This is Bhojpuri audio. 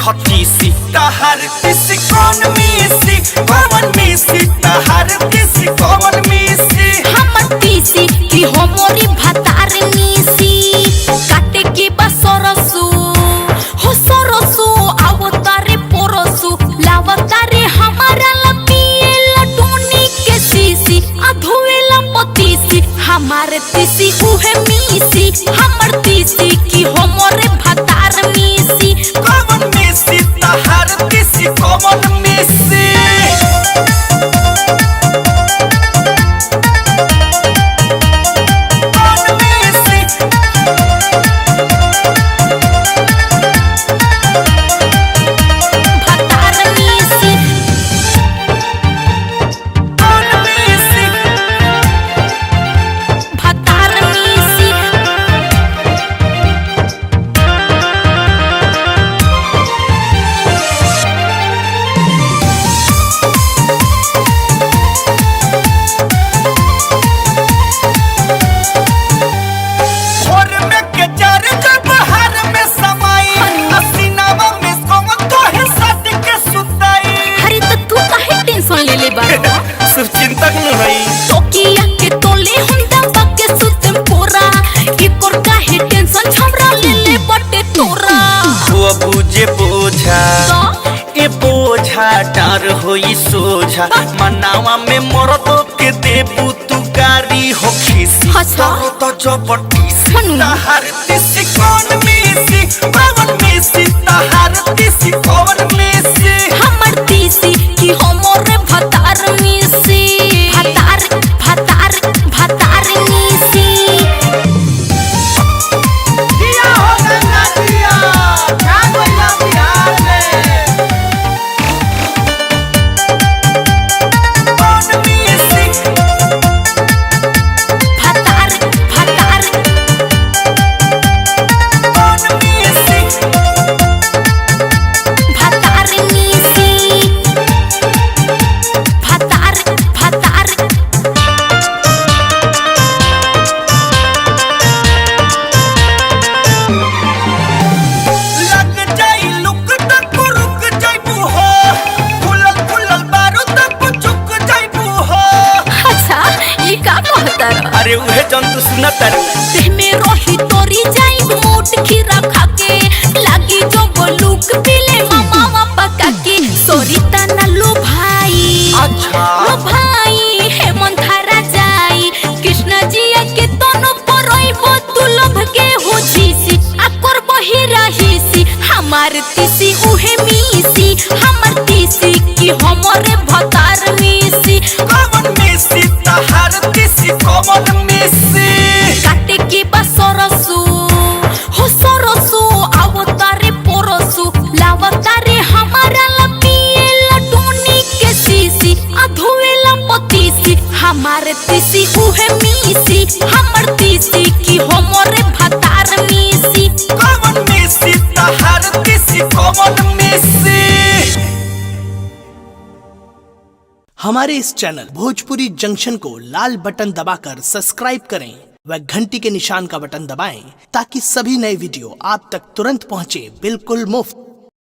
छत्तीसी। तहार तीसी कौन मिसी, कौन मिसी, तहार तीसी कौन मिसी। हमर तीसी कि हमरी भतार मिसी। काटे के बा सरसु हो सरसु, आवतारे पोरसु, लावतारे हमारा ला पिए ला टोनी के सीसी, आ धोएला पतीसी। हमार तीसी उहे मिसी, हमर तीसी कि हमरे भतार मिसी। कौन मिसी तहार तीसी कौन मिसी। कौन मिसी, भतार मिसी, कौन मिसी। भतार मिसी। भोर में के चार जब हार में समाई, हसीनावा में कौन तोहे साथ के सुताई। अरे तो तू काहे टेंशन ले ले बाबा? सिर्फ चिंता न हई। तोकिया के तोले हम दबा के सुतम पोरा, एकर काहे टेंशन छमरा ले ले बटे तोरा। हुआ बुझे बोझा, तो ए बोझा डार होई सोझा, मनावा में मरदो के देबू तू गारी हो खीसी। अच्छा। तोरो तो जबरदस्ती। हनु। तहार तीसी कौन मिसी, कौन मिसी, तहार तीसी कौन मिसी। हमर तीसी कि हमरे भतार मिसी। भतार भतार भतार मिसी। दिया हो गंगा दिया, क्या कोइला बिहार में। कौन मिसी, भतार भतार कौन मिसी। भतार मिसी। भतार भतार। लग जाई लुक तक रुक जाइबू हो, फुलल फुलल बारू तक चुक जाइबू हो। अच्छा ई का कहता रह? अरे उहे जंतु सुनत रे। देह में रही तोरी जाई मोट खीरा खाके, लागी जो बलूक पीले मामा पका के। सरिता ना लो भाई, अच्छा। लो भाई हेमंत थारा जाई, कृष्ण जिया के तनो परइबो तू लोभ के हो झीसी, आ करबो हीरा हिसी। हमार तीसी उहे मिसी, हमर तीसी कि हमरे भतार मिसी। कौन मिसी तहार तीसी कौन मिसी। काटे के बा सरसु हो सरसु, आवतारे पोरसु, लावतारे हमारा ला पिए ला टोनी के सीसी, आ धोएला पतीसी। हमार तीसी उहे मिसी, हमर तीसी कि हमरे भतार मिसी। कौन मिसी तहार तीसी कौन मिसी। हमारे इस चैनल भोजपुरी जंक्शन को लाल बटन दबाकर सब्सक्राइब करें व घंटी के निशान का बटन दबाएं ताकि सभी नए वीडियो आप तक तुरंत पहुंचे बिल्कुल मुफ्त।